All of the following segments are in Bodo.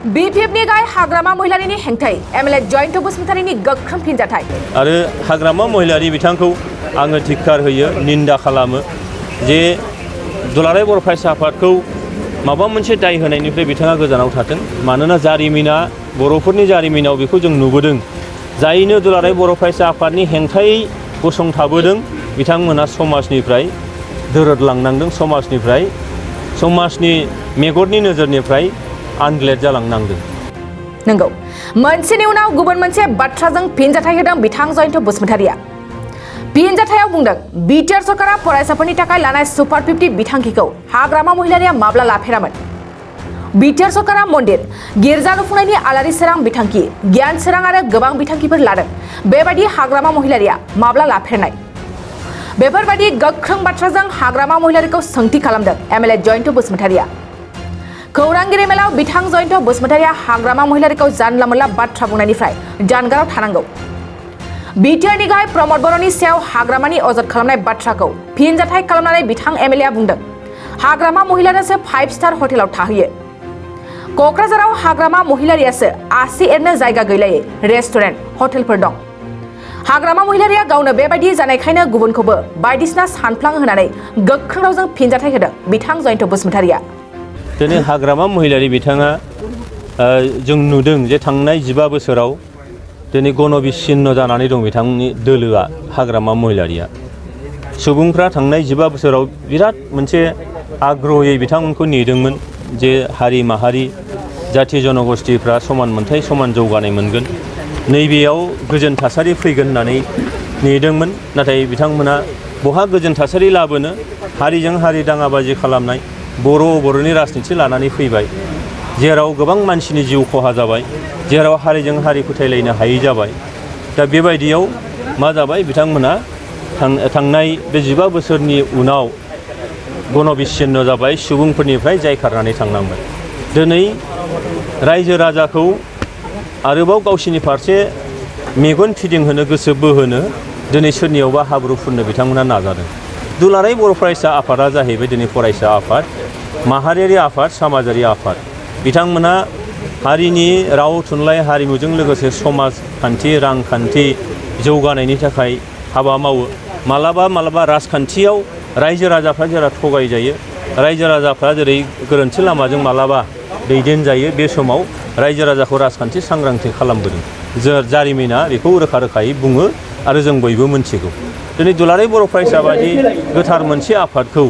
BPFनि गाय हाग्रामा महिलारिनि हेंथायै MLA जयन्त बसुमतारिनि गोख्रों फिनजाथाय आरो हाग्रामा महिलारि बिथांखौ आङो धिक्कार होयो निन्दा खालामो जे दुलाराय बर' फरायसा आफादखौ माबा मोनसे दाय होनायनिफ्राय बिथाङा गोजानाव थाथों मानोना जारिमिना बर'फोरनि जारिमिनाव बेखौ जों नुबोदों जायनो दुलाराय बर' फरायसा आफादनि हेंथायै गसंथाबोदों बिथांमोना समाजनिफ्राय दोरोदलांनांदों समाजनि मेगननि नोजोरनिफ्राय आनग्लेट जालांनांदों नंगौ मोनसेनि उनाव गुबुन मोनसे बाथ्राजों फिनजाथाय होदों बिथां जयन्त बसुमतारिया फिनजाथायाव बुंदों बिटिआर सरकारा फरायसाफोरनि थाखाय लानाय सुपार 50 बिथांखिखौ हाग्रामा महिलारिया माब्ला लाफेरामोन बिटिआर सरकारा मन्दिर गिर्जा लुफुंनायनि आलारि सोरां बिथांखि गियान सोरां आरो गोबां बिथांखिफोर लादों बेबायदि हाग्रामा महिलारिया माब्ला लाफेरनाय बेफोरबायदि गोख्रों बाथ्राजों हाग्रामा महिलारिखौ सोंथि खालामदों MLA जयन्त बसुमतारिया खौरांगिरि मेलाव बिथां जयन्त बसुमतारिया हाग्रामा महिलारिखौ जानला मोनला बाथ्रा बुंनायनिफ्राय जानगाराव थानांगौ बिटिआरनि गाहाय प्रमद बर'नि सायाव हाग्रामानि अजद खालामनाय बाथ्राखौ फिनजाथाय खालामनानै बिथां MLA बुंदों हाग्रामा महिलारियासो 5 स्टार हटेलाव थाहैयो क'क्राझाराव हाग्रामा महिलारियासो आसि एरनो जायगा गैलायै रेस्टुरेन्ट हटेलफोर दं हाग्रामा महिलारिया गावनो बेबायदि जानायखायनो गुबुनखौबो बायदिसिना सानफ्लां होनानै गोख्रों रावजों फिनजाथाय होदों बिथां जयन्त बसुमतारिया दिनै हाग्रामा महिलारि बिथाङा जों नुदों जे थांनाय 15 बोसोराव दिनै गणबिच्छिन्न जानानै दं बिथांनि दोलोआ हाग्रामा महिलारिया सुबुंफ्रा थांनाय 15 बोसोराव बिराद मोनसे आग्रहयै बिथांमोनखौ नेदोंमोन जे हारि माहारि जाथि जनगोष्ठीफ्रा समान मोनथाय समान जौगानाय मोनगोन नैबेयाव गोजोन थासारि फैगोन होननानै नेदोंमोन नाथाय बिथांमोना बहा गोजोन थासारि लाबोनो हारिजों हारि दाङाबाजि खालामनाय बर'नि राजनिथि लानानै फैबाय जेराव गोबां मानसिनि जिउ खहा जाबाय जेराव हारिजों हारि फोथायलायनो हायै जाबाय दा बेबायदियाव मा जाबाय बिथांमोना थांनाय बे 15 बोसोरनि उनाव गणबिच्छिन्न जाबाय सुबुंफोरनिफ्राय जायखारनानै थांनांबाय दिनै रायजो राजाखौ आरोबाव गावसिनि फारसे मेगन फिदिंहोनो गोसो बोहोनो दिनै सोरनियावबा हाब्रु फुननो बिथांमोना नाजादों दुलाराय बर' फरायसा आफादा जाहैबाय दिनै फरायसा आफाद माहारियारि आफाद समाजारि आफाद बिथांमोना हारिनि राव थुनलाइ हारिमुजों लोगोसे समाजखान्थि रांखान्थि जौगानायनि थाखाय हाबा मावो मालाबा राजखान्थियाव रायजो राजाफ्रा जेरा थगायजायो रायजो राजाफ्रा जेरै गोरोन्थि लामाजों मालाबा दैदेनजायो बे समाव रायजो राजाखौ राजखान्थि सांग्रांथि खालामबोदों जारिमिना बेखौ रोखा रोखायै बुङो आरो जों बयबो मिन्थिगौ दिनै दुलाराय बर' फरायसा बायदि गोथार मोनसे आफादखौ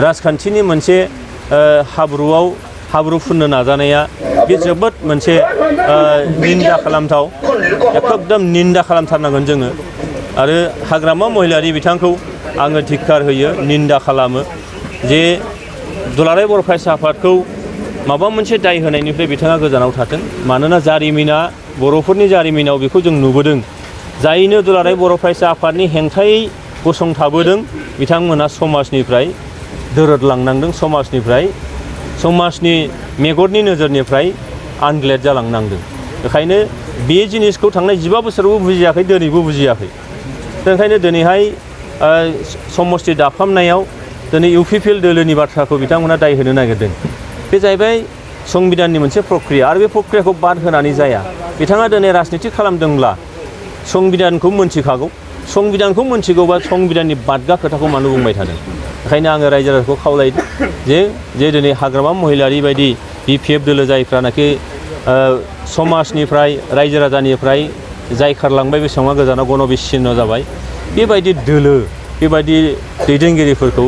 राजखान्थिनि मोनसे हाब्रु फुननो नाजानाया बे जोबोद मोनसे निन्दा खालामथाव एकदम निन्दा खालामथारनांगोन जोङो आरो हाग्रामा महिलारि बिथांखौ आङो धिक्कार होयो निन्दा खालामो जे दुलाराय बर' फरायसा आफादखौ माबा मोनसे दाय होनायनिफ्राय बिथाङा गोजानाव थाथों मानोना जारिमिना बर'फोरनि जारिमिनाव बेखौ जों नुबोदों जायनो दुलाराय बर' फरायसा आफादनि हेंथायै गसंथाबोदों बिथांमोना समाजनिफ्राय दोरोदलांनांदों समाजनि मेगननि नोजोरनिफ्राय आनग्लेट जालांनांदों बेखायनो बे जिनिसखौ थांनाय 15 बोसोरावबो बुजियाखै दिनैबो बुजियाखै ओंखायनो दिनैहाय समष्टि दाफामनायाव दिनै UPPL दोलोनि बाथ्राखौ बिथांमोना दाय होनो नागिरदों बे जाहैबाय संबिधाननि मोनसे प्रक्रिया आरो बे प्रक्रियाखौ बाद होनानै जाया बिथाङा दिनै राजनिथि खालामदोंब्ला संबिधानखौ मोनथिगौबा संबिधाननि बादगा खोथाखौ मानो बुंबाय थादों ओंखायनो आङो रायजो राजाखौ खावलायदों जे दिनै हाग्रामा महिलारि बायदि BPF दोलो जायफ्रानाखि समाजनिफ्राय रायजो राजानिफ्राय जायखारलांबाय बेसेबां गोजानाव गणबिच्छिन्न जाबाय बेबायदि दोलो बेबायदि दैदेनगिरिफोरखौ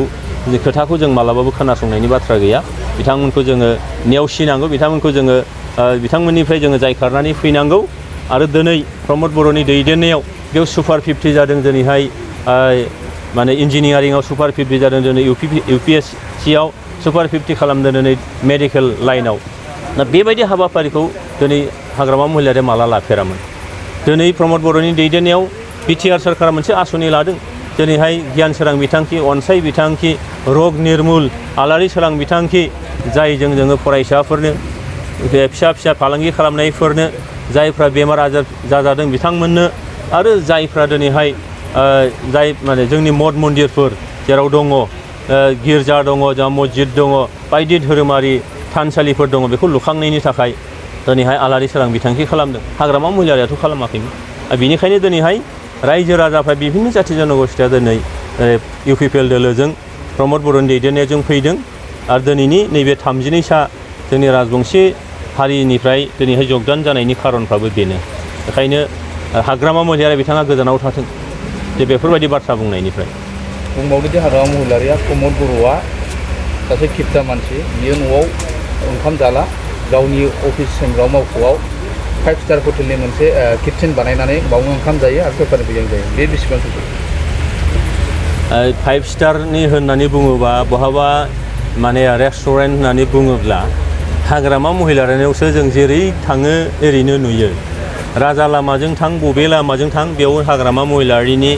खोथाखौ जों मालाबाबो खोनासंनायनि बाथ्रा गैया बिथांमोनखौ जोङो नेवसिनांगौ बिथांमोननिफ्राय जोङो जायखारनानै फैनांगौ आरो दिनै प्रमद बर'नि दैदेननायाव बेयाव सुपार 50 जादों दिनैहाय माने इन्जिनियारिंआव सुपार 50 जादों दिनै UPSCआव सुपार 50 खालामदों दिनै मेडिकेल लाइनाव दा बेबायदि हाबाफारिखौ दिनै हाग्रामा महिलारिया माला लाफेरामोन दिनै प्रमद बर'नि दैदेननायाव बिटिआर सरकारा मोनसे आसनि लादों दिनैहाय गियान सोरां बिथांखि अनसाय बिथांखि रग निर्मुल आलारि सोरां बिथांखि जायजों जोङो फरायसाफोरनो फिसा फालांगि खालामनायफोरनो जायफ्रा बेमार आजार जाजादों बिथांमोननो आरो जायफ्रा दिनैहाय जाय माने जोंनि मठ मन्दिरफोर जेराव दङ गिर्जा दङ जोंहा मस्जिद दङ बायदि धोरोमारि थानसालिफोर दङ बेखौ लुखांनायनि थाखाय दिनैहाय आलारि सोरां बिथांखि खालामदों हाग्रामा महिलारियाथ' खालामाखैमोन बेनिखायनो दिनैहाय रायजो राजाफ्रा बिभिन्न जाथि जनगोष्ठिया दिनै UPPL दोलोजों प्रमद बर'नि दैदेननायजों फैदों आरो दिनैनि नैबे 32सा जोंनि राजबंशी हारिनिफ्राय दिनैहाय जगदान जानायनि खारनफ्राबो बेनो बेखायनो हाग्रामा महिलारि बिथाङा गोजानाव थाथों जे बेफोरबायदि बाथ्रा बुंनायनिफ्राय बुंबावदोंदि हाग्रामा महिलारिया प्रमद बर'आ सासे खिबथा मानसि बियो न'आव ओंखाम जाला गावनि अफिस सेंग्राव मावख'आव 5 स्टार हटेलनि मोनसे किटचेन बानायनानै बावनो ओंखाम जायो आरो सरकारनि फैसाजों जायो बे बेसेबां सैथो 5 स्टारनि होननानै बुङोबा बहाबा माने रेस्टुरेन्ट होननानै बुङोब्ला हाग्रामा महिलारियावसो जों जेरै थाङो ओरैनो नुयो राजा लामाजों थां बबे लामाजों थां बेयाव हाग्रामा महिलारिनि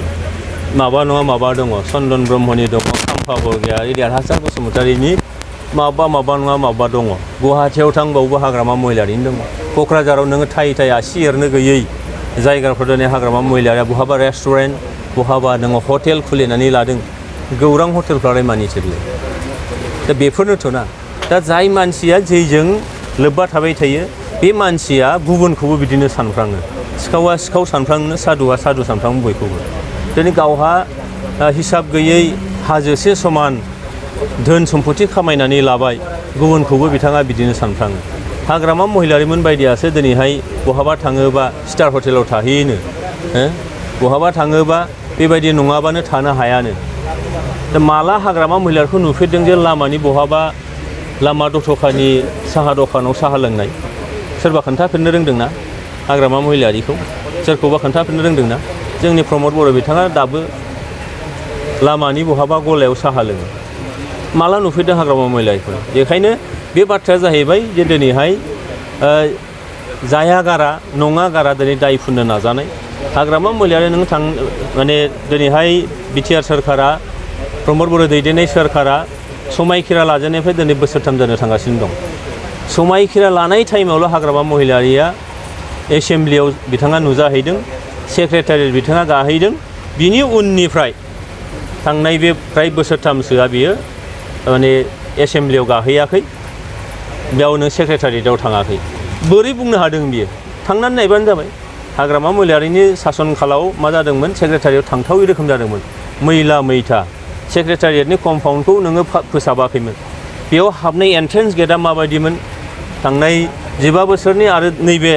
माबा नङा माबा दङ चन्दन ब्रह्मनि दङ खाम्फा बरगयारि देरहासार बसुमतारिनि माबा नङा माबा दङ गुवाहाटियाव थांबावबो हाग्रामा महिलारिनि दङ क'क्राझाराव नोङो थाइ आसि एरनो गैयै जायगाफोर दिनै हाग्रामा महिलारिया बहाबा रेस्टुरेन्ट बहाबा नोङो हटेल खुलिनानै लादों गौरां हटेलफ्रालाय मानिसो बियो दा बेफोरनोथ' ना दा जाय मानसिया जेजों लोब्बा थाबाय थायो बे मानसिया गुबुनखौबो बिदिनो सानफ्राङो सिखावा सिखाव सानफ्राङो सादुआ सादु सानफ्राङो बयखौबो दिनै गावहा हिसाब गैयै हाजोसे समान धोन सम्पति खामायनानै लाबाय गुबुनखौबो बिथाङा बिदिनो सानफ्राङो हाग्रामा महिलारिमोन बायदियासो दिनैहाय बहाबा थाङोबा स्टार हटेलाव थाहैयोनो बहाबा थाङोबा बेबायदि नङाबानो थानो हायानो दा माला हाग्रामा महिलारिखौ नुफेरदों जे लामानि बहाबा लामा दथ'खानि साहा दखानाव साहा लोंनाय सोरबा खोन्थाफिननो रोंदोंना हाग्रामा महिलारिखौ सोरखौबा खोन्थाफिननो रोंदोंना जोंनि प्रमद बर' बिथाङा दाबो लामानि बहाबा गलायाव साहा लोङो माला नुफेरदों हाग्रामा महिलारिखौ बेखायनो बे बाथ्राया जाहैबाय जे दिनैहाय जाया गारा नङा गारा दिनै दाय फुननो नाजानाय हाग्रामा महिलारि नों माने दिनैहाय बिटिआर सोरखारा प्रमद बर' दैदेननाय सोरखारा समायखिरा लाजेननायनिफ्राय दिनै बोसोरथाम जानो थांगासिनो दं समायखिरा लानाय टाइमावल' हाग्रामा महिलारिया एसेम्ब्लियाव बिथाङा नुजाहैदों सेक्रेटारियेट बिथाङा गाहैदों बिनि उननिफ्राय थांनाय बे फ्राय बोसोरथामसोआ बियो माने एसेम्ब्लियाव गाहैयाखै बेयाव नों सेक्रेटारियेटआव थाङाखै बोरै बुंनो हादों बियो थांनानै नायबानो जाबाय हाग्रामा महिलारिनि सासन खालाव मा जादोंमोन सेक्रेटारियेट थांथावै रोखोम जादोंमोन मैला मैथा सेक्रेटारियेटनि कम्पाउन्डखौ नोङो फोसाबाखैमोन बेयाव हाबनाय एन्ट्रेन्स गेटआ माबायदिमोन थांनाय 15 बोसोरनि आरो नैबे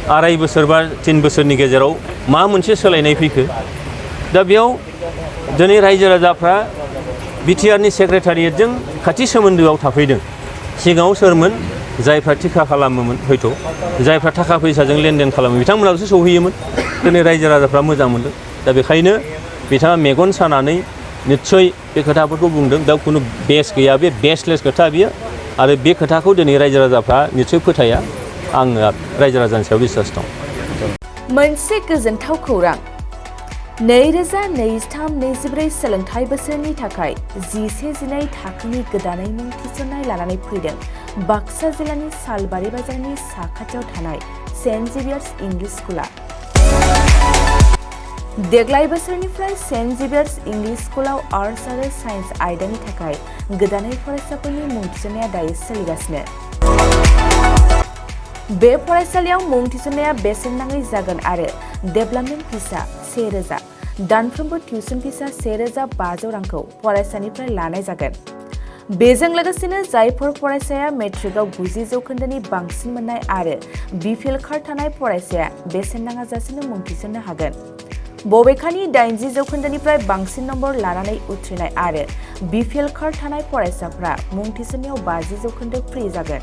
2.5 बोसोर बा 3 बोसोरनि गेजेराव मा मोनसे सोलायनाय फैखो दा बेयाव दिनै रायजो राजाफ्रा बिटिआरनि सेक्रेटारियेटजों खाथि सोमोन्दोआव थाफैदों सिगाङाव सोरमोन जायफ्रा थिखा खालामोमोन हयथ' जायफ्रा थाखा फैसाजों लेनदेन खालामो बिथांमोनासो सौहैयोमोन दिनै रायजो राजाफ्रा मोजां मोनदों दा बेखायनो बिथाङा मेगन सानानै निस्सय बे खोथाफोरखौ बुंदों दा खुनु बेस गैया बे बेसलेस खोथा बियो आरो बे खोथाखौ दिनै रायजो राजाफ्रा निस्सय फोथाया आङो रायजो राजानि सायाव बिश्वास दं मोनसे गोजोनथाव खौरां 2023-24 सोलोंथाइ बोसोरनि थाखाय 11-12 थाखोनि गोदानै मुं थिसननाय लानानै फैदों बाक्सा जिल्लानि सालबारि बाजारनि साखाथियाव थानाय सेन्ट जेभियार्स इंलिश स्कुला देग्लाय बोसोरनिफ्राय सेन्ट जेभियार्स इंलिश स्कुलाव आर्ट्स आरो साइन्स आयदानि थाखाय गोदानै फरायसाफोरनि मुं थिसननाया दायो सोलिगासिनो बे फरायसालियाव मुं थिसननाया बेसेन नाङै जागोन आरो डेभेलपमेन्ट फिसा 1000 दानफ्रोमबो टिउसन फिसा 1500 रांखौ फरायसानिफ्राय लानाय जागोन बेजों लोगोसेनो जायफोर फरायसाया मेट्रिकआव 90 जौखोन्दोनि बांसिन मोननाय आरो बिपिएल कार्ड थानाय फरायसाया बेसेन नाङाजासेनो मुं थिसननो हागोन बबेखानि 80 जौखोन्दोनिफ्राय बांसिन नम्बर लानानै उथ्रिनाय आरो बिपिएल कार्ड थानाय फरायसाफ्रा मुं थिसननायाव 50 जौखोन्दो फ्रि जागोन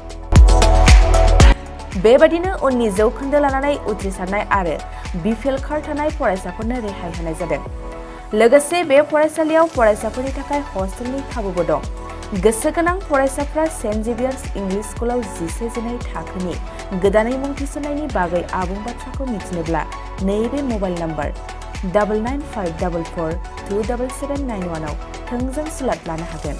बेबादिनो उननि जौखोन्दो लानानै उथ्रिसारनाय आरो बिपिएल कार्ड थानाय फरायसाफोरनो रेहाय होनाय जादों लोगोसे बे फरायसालियाव फरायसाफोरनि थाखाय हस्टेलनि खाबुबो दं गोसो गोनां फरायसाफ्रा सेन्ट जेभियार्स इंलिश स्कुलाव 11-12 थाखोनि गोदानै मुं थिसननायनि बागै आबुं बाथ्राखौ मिथिनोब्ला नैबे मबाइल नम्बर 9954427791 आव थोंजों स्लट लानो हागोन